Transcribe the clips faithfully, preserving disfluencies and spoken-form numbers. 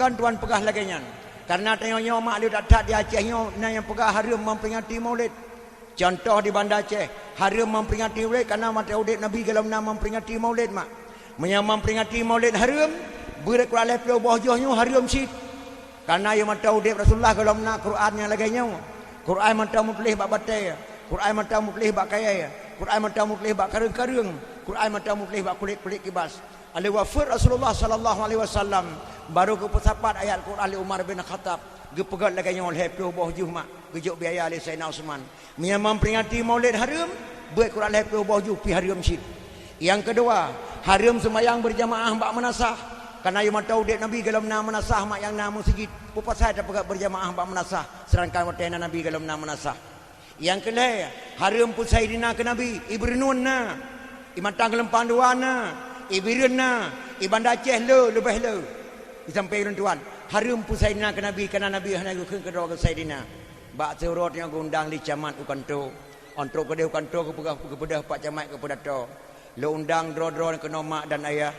Kon tuan peugah lagée nyan. Kareuna tanyoe nyoe mak le that-that di Aceh nyoe na nyang peugah hareuem memperingati Maulid. Contoh di Banda Aceh, hareuem memperingati Maulid kareuna masa udeb Nabi gohlom na memperingati Maulid mak. Meunyoe memperingati Maulid hareuem, beuet Quran lhée ploh boh juz nyoe hareuem cit. Kareuna yoh masa udeb Rasulullah gohlom na Quran nyang lagée nyoe. Quran mantong meutuléh bak batée, Quran mantong meutuléh bak kayée, Quran mantong meutuléh bak kareueng-kareueng, Quran mantong meutuléh bak kulét-kulét kibas. Alheuh wafeuet Rasulullah sallallahu alaihi wasallam, barô geupeusapat ayat Quran lé Umar bin Khattab, geupeugét lagée nyoe lhée ploh boh juz mak, geujok biaya lé Saidina Utsman. Meunyoe memperingati Maulid hareuem, beuet Quran lhée ploh boh juz pih hareuem cit. Nyang keudua, hareuem seumayang beurjamaah bak meunasah. Kareuna yoh masa udeb Nabi gohlom na meunasah mak nyang na meuseujid. Peue pasai tapeugét beurjamaah bak meunasah, seudangkan watée na Nabi gohlom na meunasah? Nyang keulhée, hareuem peusaidina keu Nabi, i Beureunuen na, i Matang Geulumpang Dua na, i Bireuen na, i Banda Aceh le, leubeh le. I sampoe lôn tuan, hareuem peusaidina keu Nabi, kareuna Nabi hana geukheun keudroe keu saidina. Bak siuroe teungoh geuundang lé camat u kantô. Óh trok keudeh u kantô geupeugah, geupeudeh Pak Camat keu peudato. Lôn undang droe-droe keunoe mak dan ayah.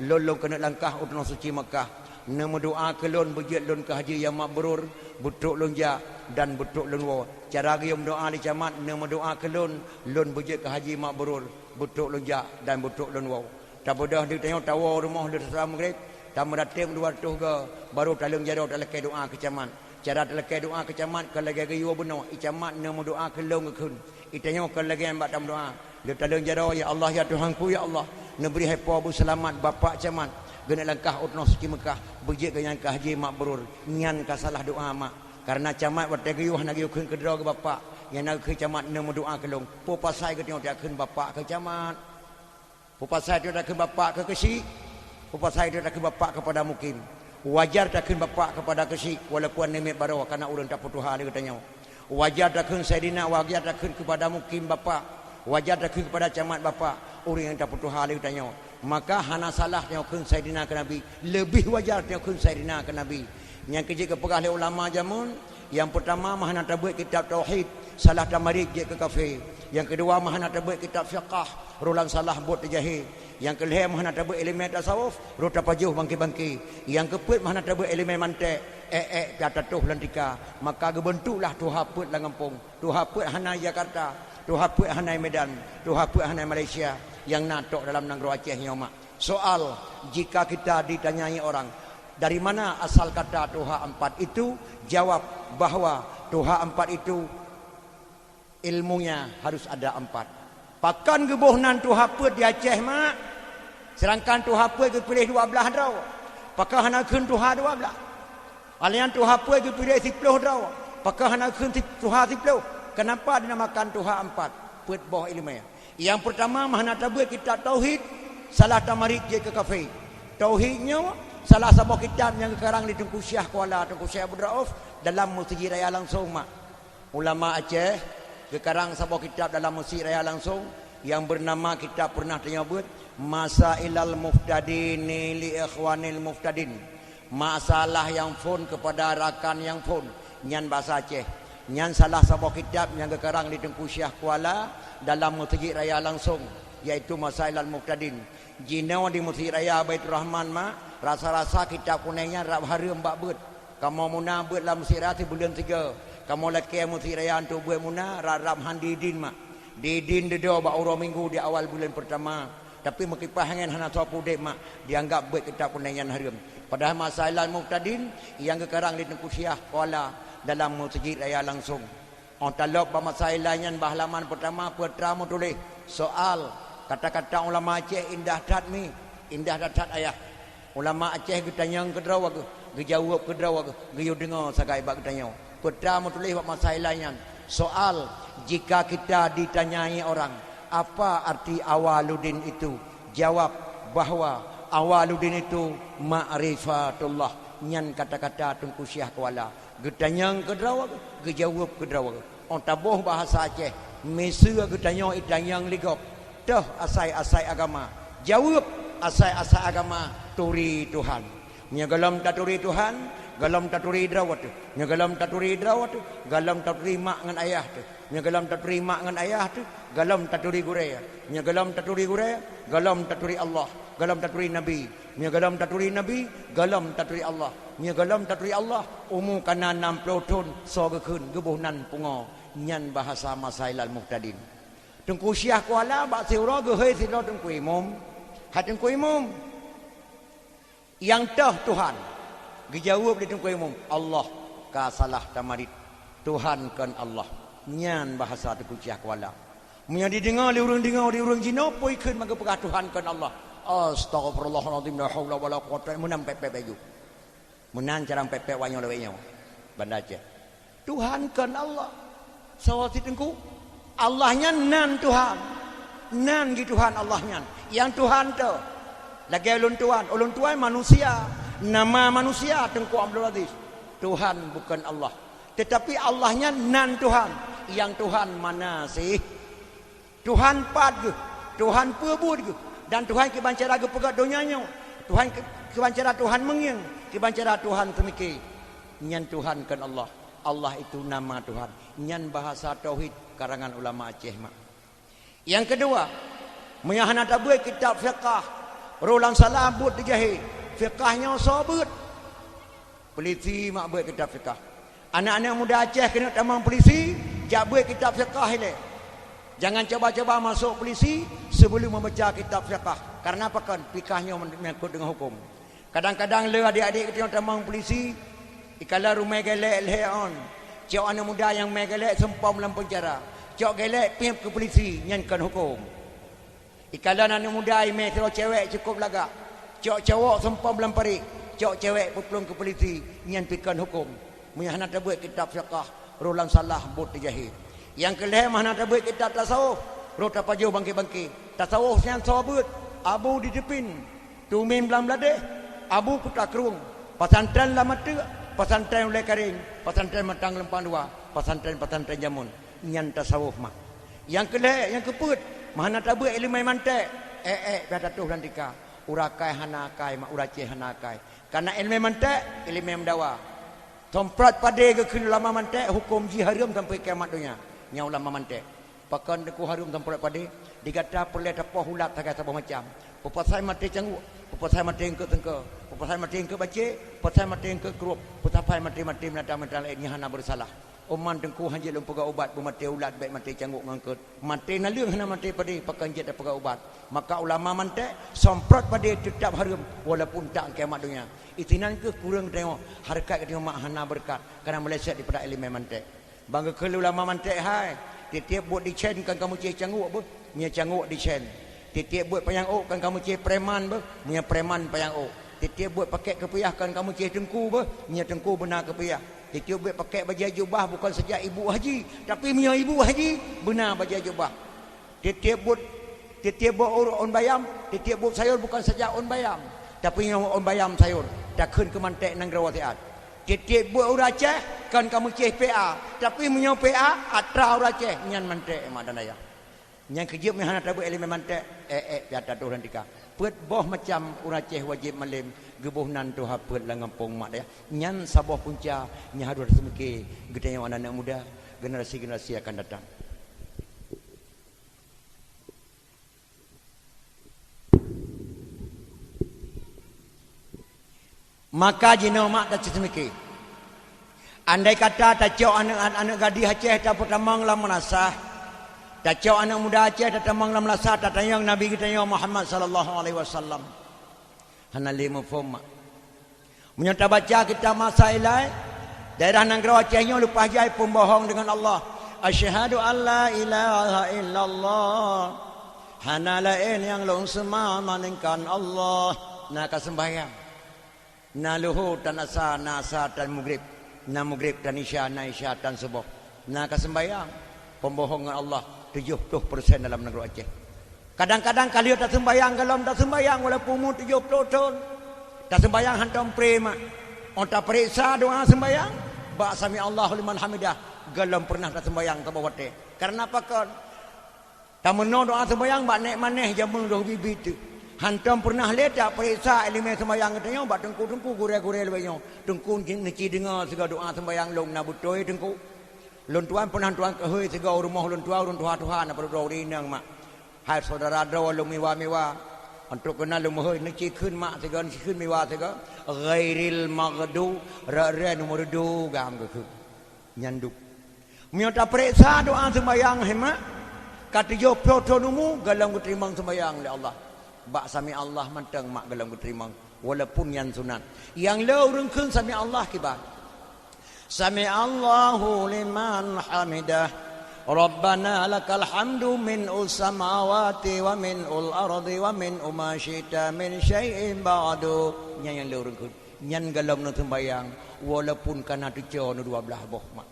Lôn, lôn keuneuk langkah u Tanoh Suci Meukah. Neumeudoá keu lôn beujeuet lôn keu haji nyang mabrur, beutrok lôn jak dan beutrok lôn woe. Cara geuyue meudoá lé camat, neumeudoá keu lôn, lôn beujeuet keu haji mabrur, beutrok lôn jak dan beutrok lôn woe. Tabeudôh di tanyoe tawoe rumoh lheueh salat Maghrib, tameudatem dua reutôh goe, barô taleueng jaroe talakée doá keu camat. Cara talakée doá keu camat kon lagée geuyue bunoe, i camat neumeudoá keu lôn geukheun. I tanyoe kon lagée nyan bak tameudoá. Lheueh taleueng jaroe, "Ya Allah, ya Tuhanku, ya Allah, neubri hai po beuseulamat Bapak Camat. Geuneuk langkah u Tanoh Suci Meukah, beujeuet gobnyan keu haji mabrur." Nyan ka salah doá mak. Kareuna camat watée geuyue hana geuyue kheun keudroe keu bapak. Nyang na geukheun camat neumeudoá keu lôn. Peue pasai geutanyoe takheun bapak keu camat? Peue pasai tanyoe takheun bapak keu keuchik? Peue pasai tanyoe takheun bapak keupada mukim? Wajar takheun bapak keupada keuchik, walaupun aneuk miet baroe, kareuna ureuëng tapeutuha lé geutanyoe. Wajar takheun saidina, wajar takheun keupada mukim bapak, wajar takheun keupada camat bapak, ureuëng nyang tapeutuha lé geutanyoe. Maka hana salah tanyoe kheun saidina keu Nabi, leubeh wajar tanyoe kheun saidina keu Nabi. Nyang keu jeuet geupeugah lé ulama jameun, nyang peurtama meuhana tabeuet kitab tauhid, salah tamarit jeuet keu kafé. Nyang keudua meuhana tabeuet kitab fiqah, roh lam salah buet teujahé. Nyang keulhée meuhana tabeuet iéleumé tasawuf, roh tapajoh bangke-bangke. Nyang keupeuet meuhana tabeuet iéleumé manték, ék-ék pih tatoh lam tika. Maka geubeuntuklah tuha peuet lam gampông. Tuha peuet hana i Jakarta, tuha peuet hana i Medan, tuha peuet hana i Malaysia, nyang na tok dalam nanggroe Aceh nyoe mak. Soal, jika kita ditanyai orang, "Dari mana asal kata tuha empat itu?" Jawab bahwa tuha empat itu ilmunya harus ada empat. Pakon geuboh nan tuha peuet di Aceh mak, seudangkan tuha peuet geupiléh dua blaih droe? Pakon hana kheun tuha dua blaih? Alèh nyan tuha peuet geupiléh siploh droe, pakon hana kheun si-, tuha siploh? Keunapa dinamakan tuha empat? Peuet boh iéleumé. Nyang peurtama meuhana tabeuet kitab tauhid, salah tamarit jeuet keu kafé. Tauhid nyoe salah saboh kitab nyang geukarang lé Teungku Syiah Kuala, Teungku Syiah Abdul Rauf dalam Meuseujid Raya langsong mak. Ulama Aceh geukarang saboh kitab dalam Meuseujid Raya langsong nyang beunama kitab peureunah tanyoe beuet, Masailal Muhtadin li Ikhwanil Muhtadin. Masalah nyang phon keupada rakan nyang phon, nyan basa Aceh. Nyan salah saboh kitab nyang geukarang lé Teungku Syiah Kuala dalam Meuseujid Raya langsong, yaitu Masailal Muhtadin. Jinoe di Meuseujid Raya Baiturrahman mak, rasa-rasa kitab kunéng nyan rab hareuem bak beuet. Kamoe muna beuet lam Meuseujid Raya sibuleuen sigoe. Kamoe lakée Meuseujid Raya untuk beuet muna rab-rab han diidin mak. Diidin dudoe bak uroe Minggu di awal buleuen peurtama. Tapi meukipaih angén hana soe peuudeb mak, dianggab beuet kitab kunéng nyan hareuem. Padahai Masailal Muhtadin nyang geukarang lé Teungku Syiah Kuala dalam Meuseujid Raya langsong. Óh talop bak Masailal nyan bak halaman peurtama peutra meutuléh, soal, kata-kata ulama Aceh indah that mi, indah that-that ayah. Ulama Aceh geutanyong keudroe geuh, geujaweueb keudroe geuh, geuyue deungoe sagai bak geutanyoe. Peutra meutuléh bak Masailal nyan, soal, jika kita ditanyai orang, "Apa arti Awaluddin itu?" Jawab bahwa Awaluddin itu ma'rifatullah. Nyan kata-kata Teungku Syiah Kuala. Geutanyong keudroe geuh, geujaweueb keudroe geuh. Óh taboh bahasa Aceh, miseue geutanyoe itanyong lé gob, toh asai-asai agama? Jaweueb, asai-asai agama turi Tuhan. Meunyoe gohlom taturi Tuhan, gohlom taturi droe teuh. Meunyoe gohlom taturi droe teuh, gohlom taturi mak ngon ayah teuh. Meunyoe gohlom taturi mak ngon ayah teuh, gohlom taturi gurée. Meunyoe gohlom taturi gurée, gohlom taturi Allah. Gohlom taturi Nabi. Meunyoe gohlom taturi Nabi, gohlom taturi Allah. Meunyoe gohlom taturi Allah, umu ka na nam ploh thon, soe geukheun geuboh nan pungo. Nyan bahasa masa ilal muhtadin. Teungku Syiah Kuala bak siuroe geuhôi sidroe Teungku Imum. "Hai Teungku Imum, nyang toh Tuhan?" Geujaweueb lé Teungku Imum, "Allah." Ka salah tamarit. Tuhan kon Allah. Nyan bahasa Teungku Syiah Kuala. Meunyoe jideungoe lé ureuëng, deungoe lé ureuëng jinoe, peue jikheun meugeupeukaih Tuhan kon Allah. Astaghfirullahalazim, la haula wala quwwata, meunan pép-pép laju. Meunan carang pép-pép wanyoe lawét nyoe. Banda Aceh. Tuhan kon Allah. Sawa si Teungku. Allah nyan nan Tuhan. Nan di Tuhan Allah nyan. Nyang Tuhan tu. Lagée ulôn tuan. Ulôn tuan manusia. Nama manusia Teungku Abdul Aziz. Tuhan bukan Allah. Tetapi Allah nyan nan Tuhan. Nyang Tuhan mana sih? Tuhan pat geuh, Tuhan peue buet geuh, dan Tuhan kiban cara geupeugét donya nyoe. Tuhan ke-, kiban cara Tuhan meungieng, kiban cara Tuhan teumike. Nyan Tuhan kon Allah. Allah itu nama Tuhan. Nyan bahasa tauhid karangan ulama Aceh mak. Nyang keudua, meunyoe hana tabeuet kitab fiqah, roh lam salah buet teujahe, fiqah nyoe soe beuet? Polisi mak beuet kitab fiqah. Aneuk-aneuk muda Aceh keuneuk tamong polisi, jak beuet kitab fiqah ilée. Jangan cuba-cuba masôk polisi sebelum membaca kitab fiqah. Karena pakon? Fiqah nyoe menyangkut dengan hukum. Kadang-kadang le adik-adik geutanyoe tamong polisi, ikalon rumai gelek lhée on. Cok aneuk muda nyang rumai gelek seumpom lam penjara. Cok gelek piep keu polisi, nyan kon hukum. Ikalon aneuk muda imé sidroe cewek cukôp lagak. Cok cowok seumpom lam parit, cok cewek peuplueng keu polisi, nyan pi kon huköm. Meunyoe hana tabeuet kitab fiqah, roh lam salah buet teujahe. Nyang keu lhée, meunyoe hana tabeuet kitab tasawuf, roh tapajoh bangke-bangke. Tasawuf nyan soe beuet? Abu di Dipin, Tumim lam Bladeh, Abu Kuta Krueng, pesantren lam Mateuk, pesantren Ulée Kareng, pesantren Matang Leumpang Dua, pesantren-pesantren jameun. Nyan tasawuf mak. Nyang keu lhée, nyang keu peuet, meuhana tabeuet iéleumé manték, ék-ék pih tatuh lam tika. Ureuëng akai hana akai, mak ureuëng Aceh hana akai. Kareuna iéleumé manték, iéleumé meudawa. Somprot padé geukheun ulama manték, huköm jih hareuem sampoe kiamat donya. Nyan ulama manték. Pakon teungku hareuem somprot padé? Di gata peureulée tapoh ulat sagai saboh macam. Peupasai maté cangguek, peupasai maté eungkôt seungko, peupasai maté eungkôt bacé, peupasai maté eungkôt krueb, peupasai maté-maté binatang-binatang laén nyang hana beusalah. Uman teungku hana jeuet lôn peugah ubat beumaté ulat bék maté cangguek ngon eungkôt. Maté naleueng hana maté padé, pakon jeuet tapeugah ubat. Maka ulama manték, somprot padé teutab hareuem walaupun tak kiamat donya. Isinan kheueh kureueng tanyoe, hareukat geutanyoe mak hana beureukat, kareuna meuleset dipada iéleumé manték. Ban geukheun lé ulama manték hai, tieb-tieb buet dicen kon ka meucéh cangguek beuh, meunyoe cangguek dicen. Tieb-tieb buet panyang ôk kon ka meucéh preman beuh, meunyoe preman panyang ôk. Tieb-tieb buet pakèk keupiah kon ka meucéh teungku beuh, meunyoe teungku beuna keupiah. Tieb-tieb buet pakèk bajée jubah bukon saja ibu haji, tapi meunyoe ibu haji beuna bajée jubah. Tieb-tieb buet, tieb-tieb buet ureuëng ôn bayam, tieb-tieb buet sayur bukon saja ôn bayam, tapi nyoe ôn bayam sayur, takheun keu manték nanggroe siat. Tieb-tieb buet ureuëng Aceh kon ka meucéh P A, tapi meunyoe P A atra ureuëng Aceh, nyan manték mak dan ayah. Nyang keujeuet meuhana tabeuet iéleumé manték, ék-ék pih tatuh lam tika. Peuet boh macam ureuëng Aceh wajéb malém geuboh nan tuha peuet lam gampông mak dayah. Nyan saboh punca nyang harôh taseumike geutanyoe aneuk-aneuk muda, generasi-generasi akan datang. Maka jinoe mak taceumike. Andai kata tacok aneuk-aneuk gadih Aceh tapeutamong lam meulasah, tacok aneuk muda Aceh tatamong lam meulasah, tatanyong Nabi geutanyoe Muhammad sallallahu alaihi wasallam. Hana lé muphom mak. Meunyoe tabaca kitab Masa Ilai, daerah nanggroe Aceh nyoe leupah jai peubohong deungon Allah. Asyhadu an la ilaha illallah. Hana laén nyang lôn seumah melainkan Allah. Na ka seumbahyang. Na luhô tan asa, na asa tan mugrib, na mugrib tan isya, na isya tan suboh. Na ka seumbahyang, peubohong ngon Allah tujoh ploh persen dalam nanggroe Aceh. Kadang-kadang ka lheueh taseumbahyang, gohlom taseumbahyang walaupun umu tujoh ploh thon. Taseumbahyang hantom pré mak. Ôn tapareksa doa seumbahyang, bak sami Allahu liman hamidah, gohlom peureunah taseumbahyang saboh watée. Kareuna pakon? Tameunoe doa seumbahyang bak nék manèh jamén lheueh biet-biet teuh. Hantom peureunah lé tapareksa iéleumé seumbahyang geutanyoe bak teungku-teungku gurée-gurée lawét nyoe. Teungku neuci deungoe sigoe doa seumbahyang lôn na beutôi teungku. Lôn tuan peureunah tuan keuhôi sigoe u rumoh lôn tuan ureuëng tuha-tuha na padub droe ureuëng inong mak. Hai syedara droe lôn meuwa-meuwa. Untuk keunan lôn mohon, neucikheun mak sigoe, neucikheun miwa sigoe, ghairil maghdu, rot-rot neumeureudu gam geukheun. Nyan duek. Meunyoe tapeuriksa doa seumbahyang hai mak, ka tujoh ploh thon umu, gohlom geuteurimong seumbahyang lé Allah. Bak sami Allah mantong mak gohlom geuteurimong, walaupun nyan sunat. Nyang le ureuëng kheun sami Allah kiban. Sami Allahu liman hamidah. Rabbana lakal hamdu mil'us samawati wa mil'ul ardi wa mil'u ma syi'ta min syai'in ba'du. Nyan nyang le ureuëng kheun. Nyan gohlom neuseumbahyang, walaupun ka na teuco neudua blaih boh mak.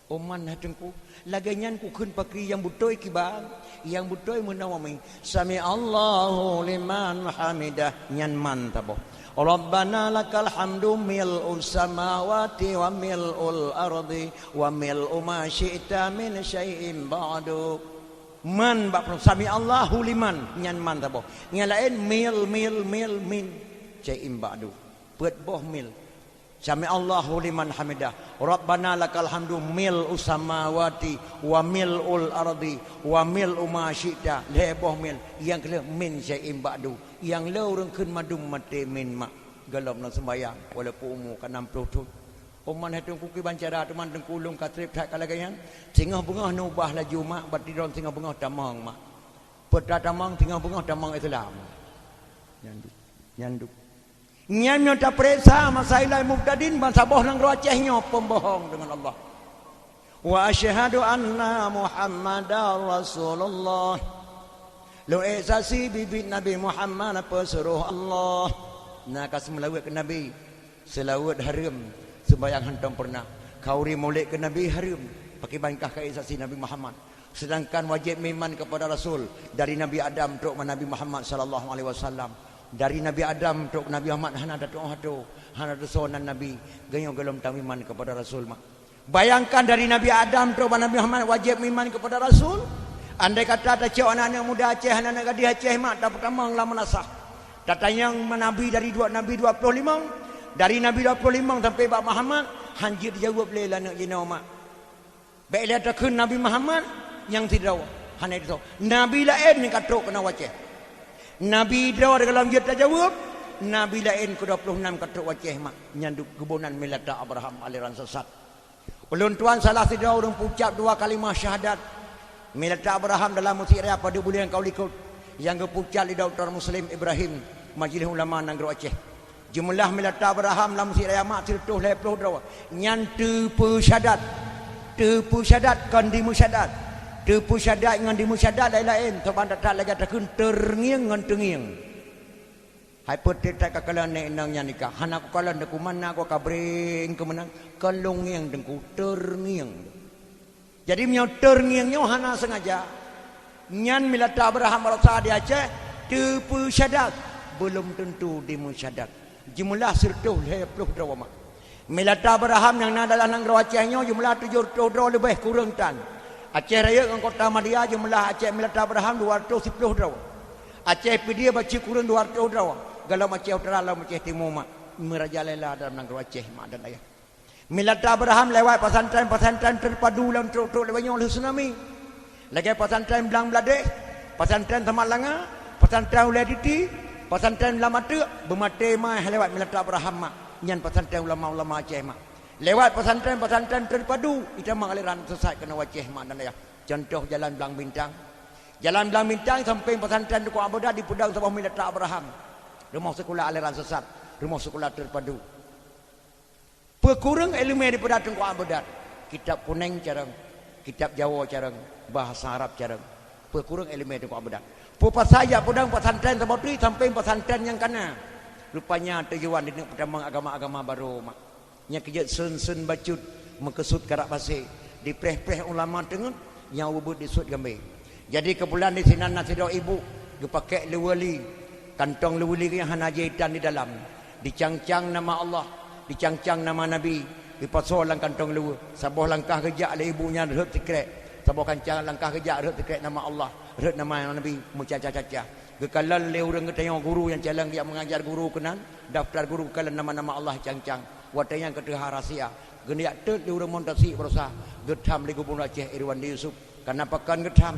Oman hai teungku, lagée nyan kukheun pakri nyang beutôi kiban, nyang beutôi meunoe mami. Sami Allahu liman hamidah, nyan man taboh. Rabbana lakal hamdu mil'us samawati wa mil'ul ardi wa mil'u ma syi'ta min syai'in ba'du. Man bak peureunoe, sami Allahu liman, nyan man taboh. Nyang laén mil, mil, mil, min syai'in ba'du. Peuet boh mil. Sami Allahu liman hamidah. Rabbana lakal hamdu mil'us samawati wa mil'ul ardi wa mil'u ma syi'ta. Lhée boh mil. Nyang keulheueh min syai'in ba'du. Nyang le ureuëng kheun mandum maté min mak. Gohlom neuseumbahyang walaupun umu ka nam ploh thon. Oman hai teungku kiban cara teuma teungku lôn ka treb that ka lagée nyan. Singoh beungoh neuubah laju mak, bak tidong singoh beungoh tamong mak. Peue tatamong singoh beungoh tamong Islam. Nyan duek. Nyan duek. Nyan meunyoe tapeuriksa masa ilai mubtadin bansaboh nanggroe Aceh nyoe pembohong deungon Allah. Wa asyhadu anna Muhammadar Rasulullah. Lôn ék saksi biet-biet Nabi Muhammad peusurôh Allah. Na ka seumeulaweuet keu Nabi. Seulaweuet hareuem, seumbahyang hantom peureunah. Khauri mulod keu Nabi hareuem, pakriban kah ka ék saksi Nabi Muhammad. Sedangkan wajéb meuiman keupada Rasul dari Nabi Adam trok bak Nabi Muhammad sallallahu alaihi wasallam. Dari Nabi Adam trok Nabi Muhammad hana tatuoh atô, hana teusoe nan Nabi, geutanyoe gohlom tameuiman keupada Rasul mak. Bayangkan dari Nabi Adam trok bak Nabi Muhammad wajéb meuiman keupada Rasul. Andai kata tacok aneuk-aneuk muda Aceh, aneuk-aneuk gadéh Aceh mak tapeutamong lam meunasah. Tatanyong Nabi dari dua, Nabi dua ploh limong, dari Nabi dua ploh limong sampai bak Muhammad, hanjeuet jaweueb lé aneuk jinoe mak. Bék lé takheun Nabi Muhammad nyang sidroe, hana itu. Nabi laén nyang ka trok keunoe Aceh. Nabi droe dalam jeuet tajaweueb, Nabi laén keudua ploh nam ka trok Aceh mak. Nyan duek keubonan milata Abraham aliran sesat. Ulôn tuan salah sidroe ureuëng peucab dua kalimah syahadat. Milata Abraham dalam Meuseujid Raya padub buleuen ka likot nyang geupeucab lé Doktor Muslim Ibrahim, Majelis Ulama Nanggroe Aceh. Jumlah milata Abraham lam Meuseujid Raya mak sireutôh lhée ploh droe. Nyan teupeu syahadat. Teupeu syahadat kon dimeu syahadat. Teupeu syahadat ngon dimeu syahadat laén-laén. Soe ban that-that lagée takheun teungieng ngon teungieng. Hai peuet that ka kalon nèk inong nyan nikah, hana kukalon deungon mana ku ka breng keu meunan, kon lôn ngieng deungon teungieng. Jadi meunyoe teungieng nyoe hana sengaja, nyan milata Abraham baroesa di Aceh teupeu syahadat, belum tentu dimeu syahadat. Jumlah sireutôh lhée ploh droe mak. Milata Abraham nyang na dalam nanggroe Aceh nyoe jumlah tujoh reutôh droe leubeh kureueng tan. Aceh Rayeuk ngon Kota Madya jumlah Aceh milata Abraham dua reutôh siploh droe. Aceh Pidie bacut kureueng dua reutôh droe. Gohlom Aceh Utara lom Aceh Timu mak, meurajalela dalam nanggroe Aceh mak dan ayah. Milata Abraham lewat pesantren-pesantren terpadu lam trok-trok lewat nyoe lheueh tsunami. Lagée pesantren Blang Bladeh, pesantren Samat Langa, pesantren Ulée Titi, pesantren Lam Ateuk, beumaté mai lewat milata Abraham mak. Nyan pesantren ulama-ulama Aceh mak. Lewat pesantren-pesantren terpadu, itamong aliran sesat keunoe Aceh mak dan ayah. Contoh jalan Blang Bintang. Jalan Blang Bintang sampéng pesantren Teungku Abudat dipeudong saboh milata Abraham. Rumoh sikula aliran sesat, rumoh sikula terpadu. Peukureueng iéleumé daripada Teungku Abudat. Kitab Kuneng carông, kitab Jawoe carông, bahasa Arab carông. Peukureueng iéleumé Teungku Abudat. Peue pasai jak peudong pesantren saboh teuk sampéng pesantren nyang kana. Rupanya tujuan dineuk peutamong agama-agama barô mak. Nyang keujeuet sön-sön bacut meukeusut karak basé, dipreh-preh ulama teungeut nyang ubeuet disuet gambé. Jadi keubulan disinan na sidroe ibu geupakék luweue li, kantong luweue li nyang hana jitan di dalam. Dicang-cang nama Allah, dicang-cang nama Nabi, dipasoe lam kantong luweue. Saboh langkah geujak lé ibu nyan rhot sikrek, saboh kancang langkah geujak rhot sikrek nama Allah, rhot nama Nabi, meucaca-caca. Geukalon lé ureuëng geutanyoe guru nyang calon geujak meungajar guru keunan, daftar guru geukalon nama-nama Allah cang-cang. Watée nyan ka teuhah rahsia, geunyak teut lé ureuëng Muntasik baroesa, geutham lé Gubunur Aceh Irwandi Yusuf. Kana pakon geutham,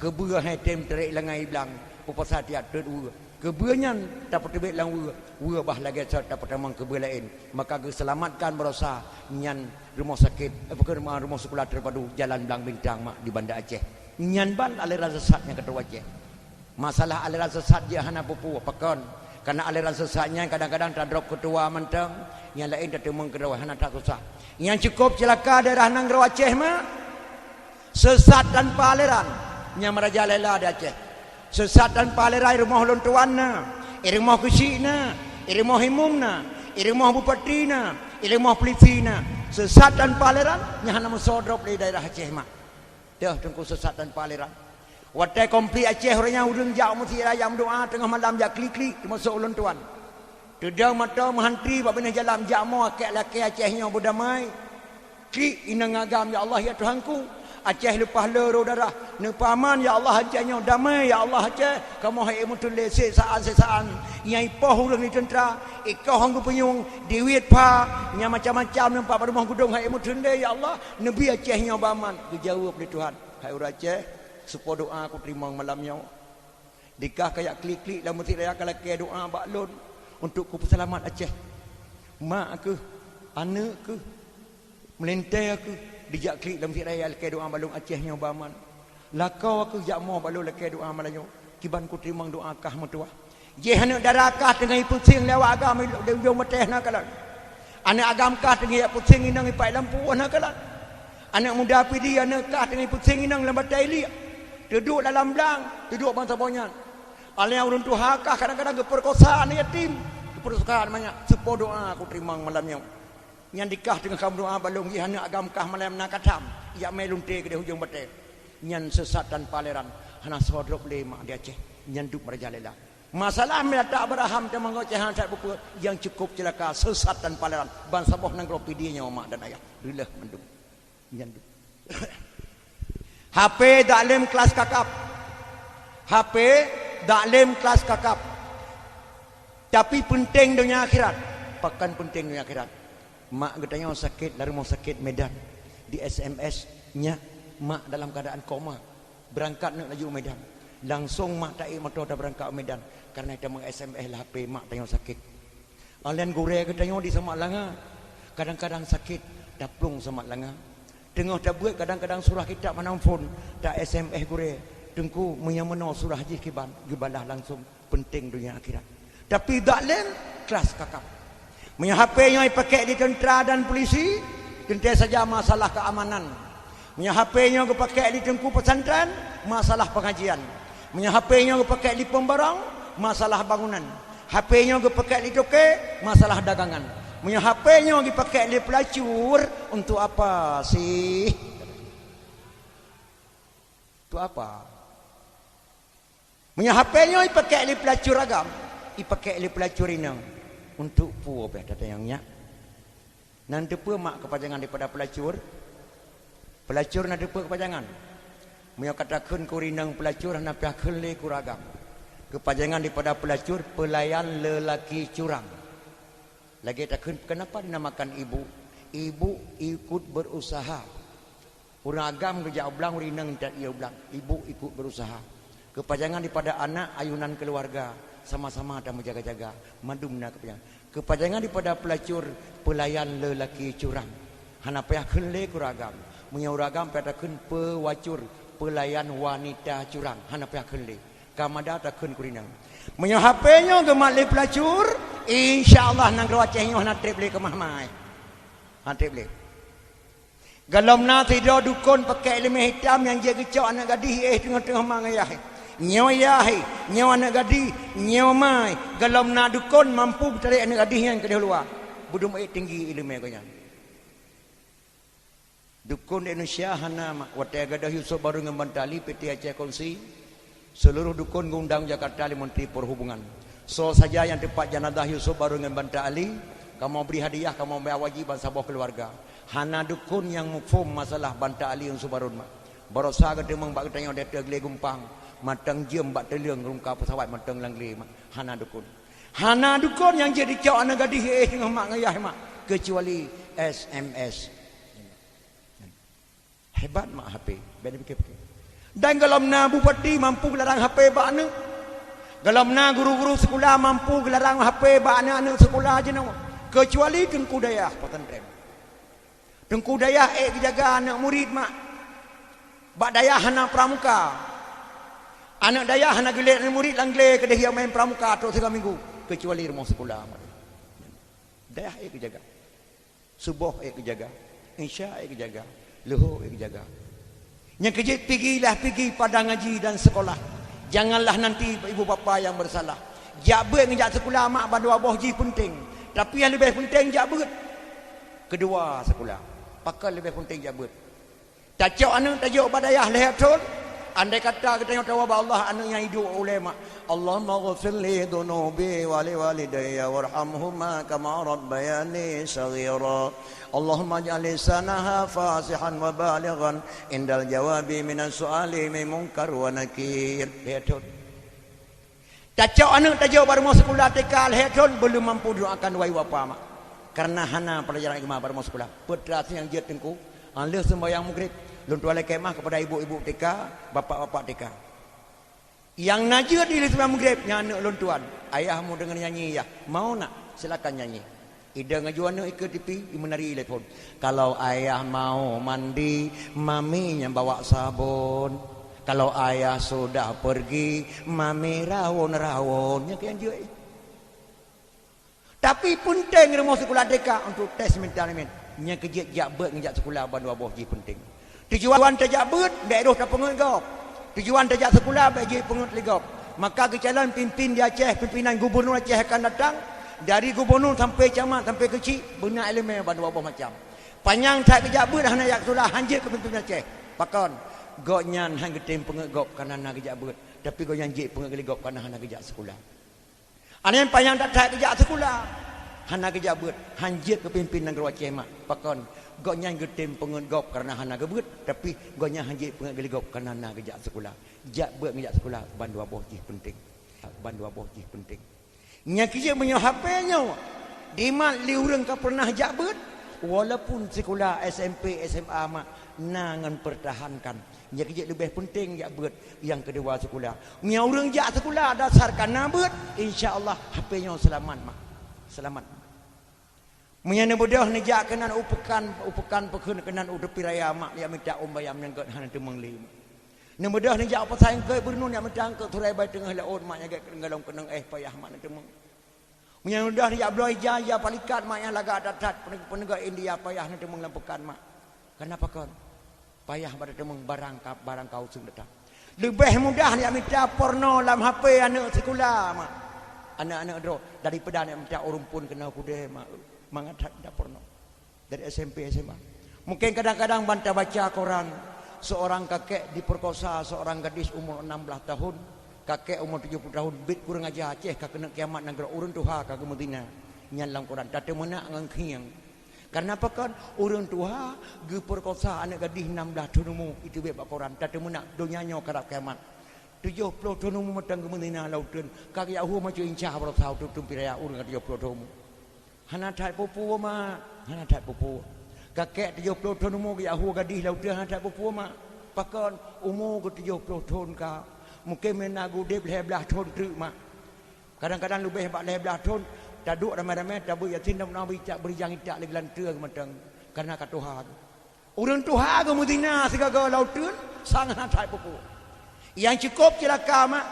keubeue hai tem teurek langai blang, peupasa tiak teut weue. Keubeue nyan tapeuteubiet lam weue, weue bah lagée sot tapeutamong keubeue laén. Maka geuseulamatkan baroesa nyan rumoh sakét, eh, bukan, rumoh sekolah terpadu Jalan Blang Bintang mak di Banda Aceh. Nyan ban aliran sesat nyang keudroe Aceh. Masalah aliran sesat jih hana peue-peue, pakon? Karena aliran sesat nyan kadang-kadang tadrop keudroe mantong, nyang laén tateumong keudroe, hana that susah. Nyang cukup ceulaka daerah nanggroe Aceh mak, sesat tanpa aliran, nyang merajalela di Aceh. Sesat tanpa aliran, i rumoh lôn tuan na, i rumoh keuchik na, i rumoh imum na, i rumoh bupati na, i rumoh polisi na. Sesat tanpa aliran, nyang hana meusoe drop lé daerah Aceh mak. Deuh, Teungku, sesat tanpa aliran. Watée konflik Aceh, uroe nyan ureuëng jak u meuseujid raya meudoá teungoh malam jak klik-klik, teumasok ulôn tuan. Teudong mata meuhantri bak binéh jalan, jak mo akek lakée Aceh nyoe beudamai. Klik inong agam, "Ya Allah, ya Tuhanku, Aceh leupah le roh darah, neupeuaman, ya Allah, Aceh nyoe damai, ya Allah, Aceh." Kamoe hai meuteun lé sisaan-sisaan, nyang ipoh ureuëng di teuntra, ikoh ureuëng geupeunyueng, diwit pha, nyang macam-macam nampak bak rumoh geudong hai meuteun lé, ya Allah. Neubi Aceh nyoe beuaman, geujaweueb lé Tuhan, "Hai ureuëng Aceh, seupôt doá kuteurimong malam nyoe. Dikah kajak klik-klik lam meuseujid raya kalakée doá bak lôn untuk kupeuseulamat Aceh. Mak keuh, aneuëk keuh, meulintée keuh, dijak klik lam meuseujid raya lakée doá bak lôn Aceh nyoe beuaman. Lakoe keuh jak mo bak lôn lakée doá malam nyoe, kiban kuteurimong doá kah meutuwah." Jih aneuëk dara kah teungoh ipeusieng lé awak agam di ujong batée na kalon. Aneuëk agam kah teungoh ipeusieng inong ipat lampu na kalon. Aneuëk muda Pidie aneuëk kah teungoh ipeusieng inong lam batée iliek. Teuduek dalam blang, teuduek bansaboh nyan. Aléh ureuëng tuha kah kadang-kadang geupeukosa aneuëk yatim, geupeukosa aneuëk manyak. Seupôt doá kuteurimong malam nyoe. Nyan dikah teungoh ka meudoá bak lôn, jih aneuëk agam kah malam na katham, jak mé lunte keudeh ujong batée. Nyan sesat tanpa aliran, hana soe drop lé mak di Aceh. Nyan duek merajalela. Masalah meulatak beuraham teuma ngon cahya that bupeue nyang cukup ceulaka, sesat tanpa aliran. Bansaboh nanggroe Pidie nyoe mak dan ayah, reuloh mandum. Nyan duek. H P daklem kelas kakap. H P daklem kelas kakap. Tapi peunteng donya akhirat. Pakon peunteng donya akhirat? Mak geutanyoe sakét lam rumoh sakét Medan, di S M S, "Nyak, mak dalam keuadaan koma." Beurangkat neuk laju u Medan. Langsong mak taék moto tabeurangkat u Medan, kareuna tamong S M S lam H P mak tanyoe sakét. Alèh gurée geutanyoe di Samak Langa, kadang-kadang sakét, taplueng Samak Langa. Teungoh tabeuet kadang-kadang surah kitab hana muphom, ta S M S gurée, "Teungku, meunyoe meunoe surah jih kiban?" Geubalah langsong. Peunteng donya akhirat. Tapi daklem kelas kakap. Meunyoe H P nyoe ipakék di teuntra dan polisi, teuntée saja masalah keamanan. Meunyoe H P nyoe geupakék di teungku pesantren, masalah pengajian. Meunyoe H P nyoe geupakék di pembarong, masalah bangunan. H P nyoe geupakék di toke, masalah dagangan. Meunyoe H P nyoe geupakék di pelacur, untuk apa sih? Untuk apa? Meunyoe H P nyoe ipakék lé peulacur agam, ipakék lé peulacur inong, untuk peue beh tatanyong nyak? Na teupeue mak keupajangan daripada peulacur? Peulacur na teupeue keupajangan? Meunyoe ka takheun keu inong peulacur, hana payah kheun lé keu agam. Keupajangan daripada peulacur, pelayan lelaki curang. Lagée takheun, kenapa dinamakan ibu? Ibu ikut berusaha. Ureuëng agam geujak u blang, ureuëng inong intat ié u blang. Ibu ikut berusaha. Keupajangan daripada anak, ayunan keuluwarga, sama-sama tameujaga-jaga, mandum na keupajangan. Keupajangan daripada peulacur, pelayan lelaki curang. Hana payah kheun lé keu ureuëng agam. Meunyoe ureuëng agam payah takheun pewacur, pelayan wanita curang. Hana payah kheun lé. Ka mada takheun keu ureuëng inong. Meunyoe H P nyoe geumat lé peulacur, insya Allah nanggroe Aceh nyoe hana treb lé keumah mai. Hana treb lé. Gohlom na sidroe dukon pakék iéleumé hitam nyang jeuet geucok aneuëk gadih éh teungoh-teungoh ma ngon yah. Nyoe yah, nyoe aneuëk gadih, nyoe mai. Gohlom na dukon mampu geutarek aneuëk gadih nyan keudeh luwa. Beudum ék tinggi iéleumé geuh nyan. Dukon di Indonesia hana mak. Watée gadôh Yusuf Baru ngon Banta Ali, P T Aceh Kongsi, seuluroh dukon geuundang u Jakarta lé Menteri Perhubungan. Soe saja nyang teupat janazah Yusuf Baru ngon Banta Ali, kamoe bri hadiah, kamoe bri awaji ban saboh keuluwarga. Hana dukon nyang muphom masalah Banta Ali ngon Yusuf Baru mak. Baroesa geuteumong bak geutanyoe di ateueh glé gumpang, mantong jeuem bak teuleueng rungka peusawat mantong lam glé mak. Hana dukon. Hana dukon nyang jeuet dicok aneuëk gadih éh teungoh mak ngon yah mak, keucuali S M S. Hebat mak H P, bèk neupiké-piké. Dan gohlom na bupati mampu geularang H P bak aneuëk. Gohlom na guru-guru sikula mampu geularang H P bak aneuk-aneuk sikula jinoe, keucuali teungku dayah pesantren. Teungku dayah ék geujaga aneuk murit mak. Bak dayah hana pramuka. Aneuk dayah hana geulet aneuk murit lam glé keudeh ia main pramuka trok sigoe minggu, keucuali rumoh sikula. Dayah ék geujaga. Suboh ék geujaga, Isya ék geujaga, Luhô ék geujaga. Nyang keujeuet pigi lah pigi padang ngaji dan sekolah. Janganlah nanti ibu bapa nyang bersalah. Jak beuet ngon jak sikula mak bandua boh jih peunteng. Tapi nyang leubeh peunteng jak beuet. Keudua sikula. Pakon leubeh peunteng jak beuet? Tacok aneuk tajok bak dayah lhèe thon. Andai kata geutanyoe tawoe bak Allah aneuk nyang iduek ulèe mak, Allahumma ghfir li dzunubi wa li walidayya warhamhuma kama rabbayani shaghira. Allahumma ij'al lisanaha fasihan wa balighan indal jawabi minas su'ali min munkar wa nakir. Lhèe thon. Tacok aneuk tajok bak rumoh sikula T K lhèe thon, beuleum mampu doakan wahai bapa mak. Karena hana pelajaran agama bak rumoh sikula. Peue teuma nyang jeuet teungku? Lheuh seumbahyang Maghrib, lôn tuan lakèe meu'ah kepada ibu-ibu T K, bapak-bapak T K. Nyang na jeuet di lheuh seumbahyang Maghrib, nyan aneuk lôn tuan. Ayah mau deungoe nyanyi, yah. Mau nak? Silakan nyanyi. Idong aju aneuk ikeue tipi, imeunari lé phon. Kalau ayah mau mandi, mami nyang bawa sabon. Kalau ayah sudah pergi, mami rawon-rawon. Nyan keuh nyang jeuet. Tapi peunteng rumoh sikula T K untuk tes mental nyan. Nyang keujeuet jak beuet ngon jak sikula bandua boh jih peunteng. Tujuan tajak beuet, bèk roh tapeungeut gob. Tujuan tajak sikula, bèk jeuet peungeut lé gob. Maka geucalon pimpin di Aceh, pimpinan gubunur Aceh akan datang, dari gubunur sampai camat, sampai keuchik, beuna ileumèe bandua boh macam. Panyang that geujak beuet hana jak sikula, hanjeuet keu pimpin Aceh. Pakon? Gobnyan han geutem peungeut gob kareuna na geujak beuet, tapi gobnyan jeuet peungeut lé gob kareuna hana geujak sikula. Aneuk panyang that-that geujak sikula, hana geujak beuet, hanjeuet keu pimpin nanggroe Aceh mak. Pakon? Gobnyan geutem peungeut gob kareuna hana geubeuet, tapi gobnyan hanjeuet peungeut lé gob kareuna na geujak sikula. Jak beuet ngon jak sikula bandua boh jih peunteng. Bandua boh jih peunteng. Nyang keujeuet meunyoe H P nyoe, dimat lé ureueng ka pernah jak beuet, walaupun sikula S M P, S M A mak na ngon pertahankan. Nyang keujeuet leubeh peunteng jak beuet, nyang keudua sikula. Meunyoe ureueng jak sikula dasar ka na beuet, insya Allah H P nyoe seulamat mak. Seulamat. Meunyoe neubeudôh neujak keunan u peukan, u peukan peukheun keunan u tepi raya mak, jak mita ôn bayam nyang gèt hana teumeung lé mak. Neubeudôh neujak u pasai eungkôt beureunun jak mita eungkôt turai bai teungoh laôt mak, nyang gèt keunong galông keunong éh payah mak neuteumeung. Meunyoe neubeudôh neujak bloe ija, ija palikat mak nyang lagak that-that peuneu-, peuneugot India payah neuteumeung lam peukan mak. Kareuna pakon? Payah bak teuteumeung barang ka, barang ka useuen that-that. Leubeh mudah jak mita porno lam H P aneuk sikula mak. Aneuk-aneuk droe daripada jak mita ureueng phôn keunoe keudeh mak. Mangat that mita porno. Dari S M P, S M A. Mungkin kadang-kadang ban tabaca koran, seorang kakek diperkosa seorang gadis umur enam belas tahun, kakek umur tujuh puluh tahun, bit kurang aja, Aceh ka keuneuk kiamat nanggroe, ureueng tuha ka geumeuzina. Nyan lam koran, tateumeunak ngon khieng. Kareuna pakon? Ureueng tuha geupeurkosa aneuk gadis enam belas thon umu, itu bit bak koran, tateumeunak donya nyoe karab kiamat. Tujoh ploh thon umu mantong geumeuzina lam uteuen, ka geujak hue macu inca baroesa uteuen pih raya ureueng ka tujoh ploh thon umu. Hana that peue-peue mak, hana that peue-peue. Kakek tujoh ploh thon umu geujak hue gadis lam uteuen hana that peue-peue mak. Pakon? Umu geuh tujoh ploh thon ka. Mungken meunan geuh udeb lhèe blaih thon treuk mak. Kadang-kadang leubeh bak lhèe blaih thon, taduek ramé-ramé, tabeuet Yasin dan Nabi cak beurijang itak lé geulanteue geuh mantong. Kareuna ka tuha geuh. Ureueng tuha geuh meuzina sigoe-goe lam uteuen, sang hana that peue-peue. Nyang cukôp ceulaka mak,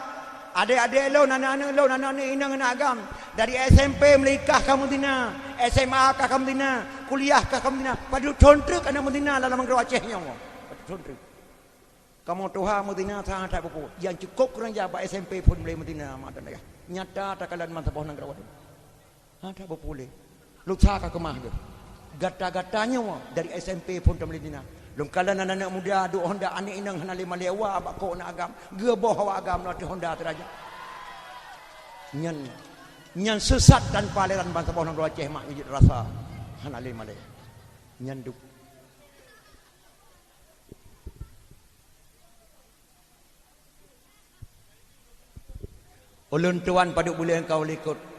adék-adék lôn, aneuk-aneuk lôn, aneuk-aneuk inong aneuk agam, dari S M P mulai kah ka meuzina, S M A kah ka meuzina, kuliah kah ka meuzina, padub thon treuk aneuk meuzina lam nanggroe Aceh nyoe. Padub thon treuk. Kamoe tuha meuzina sang hana that peue-peue. Nyang cukôp kurang aja bak S M P phon mulai meuzina mak dan ayah. Nyata takalon meusaboh nanggroe. Hana that peue-peue lé. Lusa ka keumah geuh. Gata-gata nyoe dari S M P phon tameulidina. Lôn kalon aneuk-aneuk muda duek honda aneuk inong hana lé malèe wa bak kok aneuk agam. Geuboh awak agam lôn ateueh honda teuraja. Nyan, nyan sesat tanpa aleran bansaboh nanggroe Aceh mak nyang jeuet rasa. Hana lé malèe. Nyan duek. Ulôn tuan padub buleuen ka u likot.